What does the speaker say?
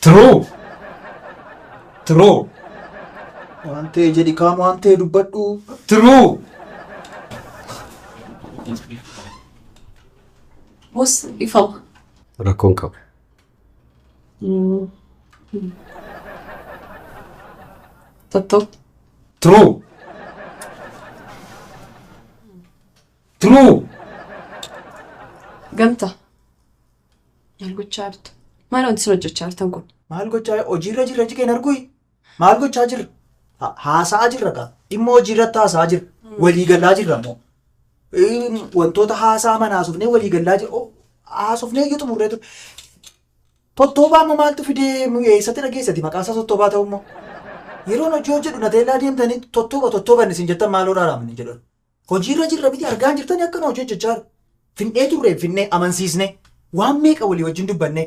True. True. Waan ta'e jedhi kaam, waan ta'e dubbadhu. True. Boss, ifama. Rakkoon qabu. Tottoo. True. True. Gamta. Maal gochaa jirtu? Maal wanti isin hojjechaa jirtan kun? Maal gochaa hojiirra jirra jikeen argui? Maal gochaa jirra? Haasa'aa jirra kaa. Dhimma hojiirratti haasa'aa jirra. Walii galaa jirra immoo. Wantoota haasaa mana haasofnee walii galaa jirra. Haasofnee iyyuu xumurree ture. Tottoobaa immoo maaltu fidee eessatti dhageessati maqaa isaa tottoobaa ta'u immoo? Yeroon hojii hojjedhu na teellaa deemtanii tottooba tottooban isin jettan maaloo dhaaraamni jedhan. Hojiirra jirra miti, argaa hin jirtanii akkana hojii hojjechaa jiru. Finnee turre, finnee amansiisne, waan meeqa walii wajjin dubbanne.